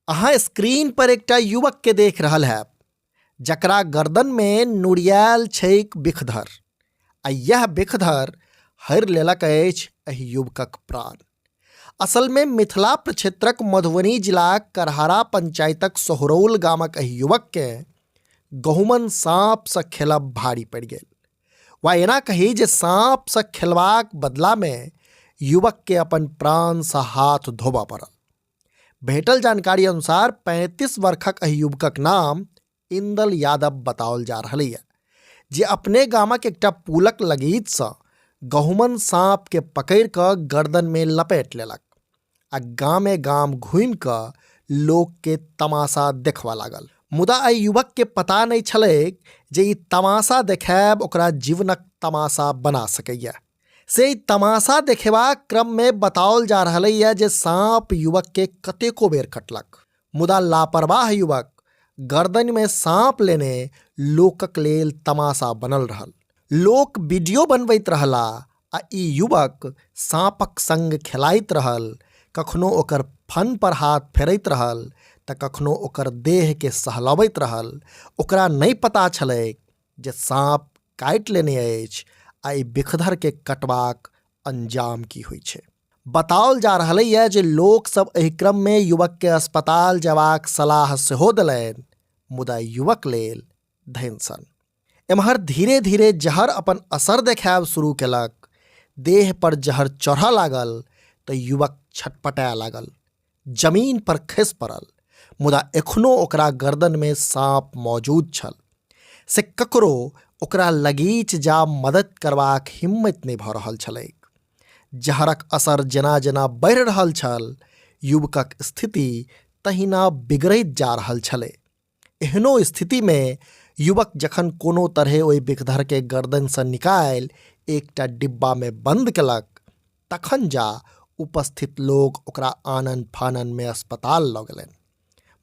अहाँ स्क्रीन पर एकटा युवक के देख रहल हैब जकरा गर्दन में नुरियायल छैक बिखधर आ यह बिखधर हरि लेलक अछि एहि युवकक प्राण। असल में मिथिला प्रक्षेत्रक मधुबनी जिलाक करहरा पंचायतक सोहरौल गामक एहि युवक के गहुमन साँपसँ खेलब भारी पड़ि गेल वा एना कही जे साँपसँ खेलबाक बदलामे युवकके अपन प्राणसँ हाथ धोबऽ पड़ल। भेटल जानकारी अनुसार 35 वर्षक एहि युवकक नाम इंदल यादव बताओल जा रहल यऽ जे अपने गामक एकटा पुलक लगीचसँ गहुमन साँपके पकड़ि कऽ गर्दनमे लपेट लेलक आ गामे गाम घूमि कऽ लोकके तमाशा देखबऽ लागल। मुदा एहि युवकके पता नहि छलैक जे ई तमाशा देखायब ओकरा जीवनक तमाशा बना सकैए। से ई तमाशा देखेबाक क्रममे बताओल जा रहलैए जे साँप युवकके कतेको बेर कटलक, मुदा लापरवाह युवक गर्दनिमे साँप लेने लोकक लेल तमाशा बनल रहल। लोक वीडियो बनबैत रहला आ ई युवक साँपक संग खेलाइत रहल, कखनो ओकर फन पर हाथ फेरैत रहल तऽ कखनो ओकर देहके सहलबैत रहल। ओकरा नहि पता छलैक जे साँप काटि लेने अछि आ एहि बिखधरके कटबाक अंजाम की होइ छै। बताओल जा रहलैए जे लोक सब एहि क्रममे युवकके अस्पताल जयबाक सलाह सेहो देलनि, मुदा युवक लेल धैनसन। एम्हर धीरे धीरे जहर अपन असर देखायब शुरू केलक। देह पर जहर चढ़ऽ लागल तऽ युवक छटपटाय लागल, जमीन पर खसि पड़ल, मुदा एखनो ओकरा गर्दनमे साँप मौजूद छल। से ककरो ओकरा लगीच जा मदद करबाक हिम्मत नहि भऽ रहल छलैक। जहरक असर जेना जेना बढ़ि रहल छल, युवकक स्थिति तहिना बिगड़ैत जा रहल छलै। एहनो स्थितिमे युवक जखन कोनो तरहे ओहि बिखधरके गर्दनसँ निकालि एकटा डिब्बामे बन्द केलक तखन जा उपस्थित लोक ओकरा आनन फाननमे अस्पताल लऽ गेलनि,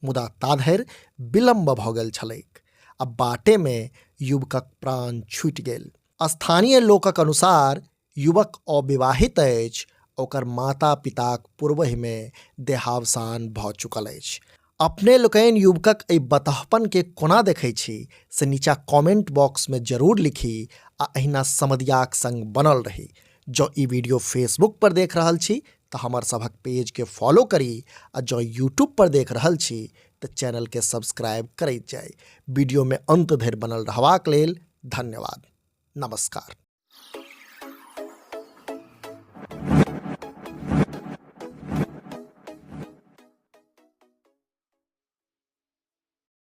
मुदा ताधरि विलम्ब भऽ गेल छलैक आ बाटेमे युवकक प्राण छूटि गेल। स्थानीय लोकक अनुसार युवक अविवाहित अछि, ओकर माता पिताक पूर्वहिमे देहावसान भऽ चुकल अछि। अपने लोकनि युवकक एहि बतहपनके कोना देखै छी से नीचा कमेंट बॉक्समे जरूर लिखी आ एहिना समदियाक संग बनल रही। जँ ई वीडियो फेसबुक पर देख रहल छी तऽ हमर सभक पेजके फॉलो करी आ जँ यूट्यूब पर देख रहल छी तऽ चैनलके सब्सक्राइब करैत जाइ। वीडियोमे अंत धरि बनल रहबाक लेल धन्यवाद। नमस्कार।